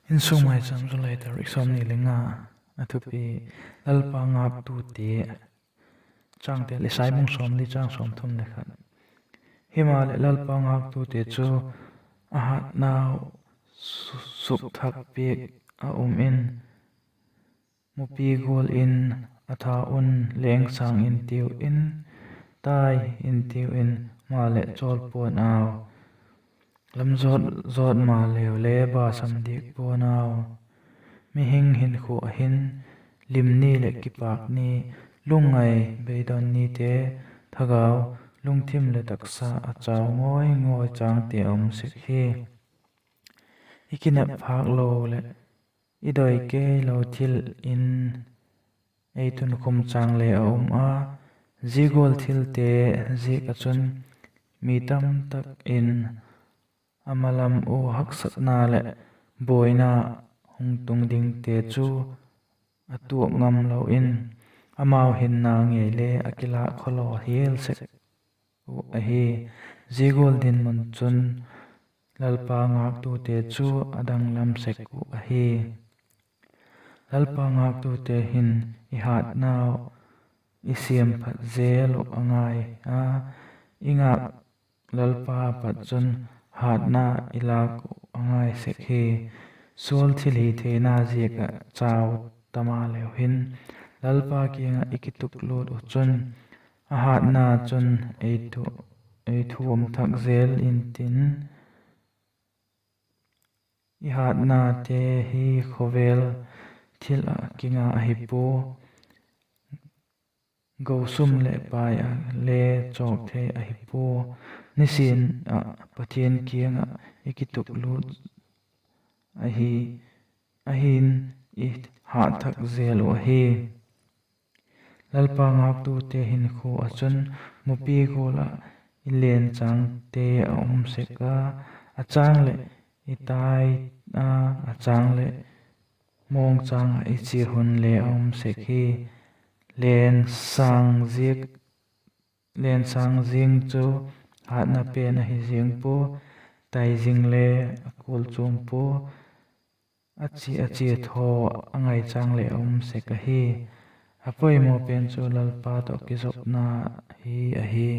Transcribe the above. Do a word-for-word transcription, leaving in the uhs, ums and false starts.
Insung Maicham, July tarik sawmni le nga. A thupi: Lalpa ngâktute. Changtel: Isai bung sawmli chang sawmthum le khat. Himaleh, Lalpa ngâktute chu a hatnau sukthak piak a um in, mupi gual in a tha un, leng sâng intiu in, tai intiu in, maleh chawl pua'n au. Lam zawt zawt maleu le basam diak pua'n au. Mihing hinkhua ah hin lim ni leh kipâk ni, lungngai beidon nite, thagau, lungthim leh taksa a chau ngawi ngawi chângte a um sek hi. I kinep phâk lo leh i doi kei lo thil in ei tunkhum châng le a um a, zia gual thilte ziak ah chun mi tamtak in a malam uh haksatna leh buaina hung tung dingte chu a tuak ngam lo in, amau hinna ngei le a kilâk khawlaw hial sek uh ahi. Zia gual dinmun chun Lalpa ngâktute chu a danglam sek uh ahi. Lalpa ngâktute hin i hatnau i siamphat zel uh a ngai a, i ngâk Lalpa pat chun hatna i lâk uh a ngai sek hi. Sual thilhitheina ziak ah chau ta maleu hin, Lalpa kiang ah i kituklût uh chun, a hatna chun ei thu, ei thuam thak zel intin, i hatnate hi khawvel thil ah kinga ahi pua, go sum leh pai ah le chawk thei ahi pua. Nisin ah Pathian kiang ah i kituklût ahi, ahi'n i hat thak zel uh ahi. Lalpa ngâktute hinkhua ah chun mupi gual ah i lenchângte a um sek a, a châng leh i tai a, a châng leh mawngchâng ah i chia hun le a um sek hi. Len sâng ziak, len sâng zing chu hatna pen ahi zing pua, tai zing le a kul chuam pua, a chia, a chia thaw a ngaichâng leh a um sek ahi. A poimaw pen chu Lalpa tawh kizopna hi ahi.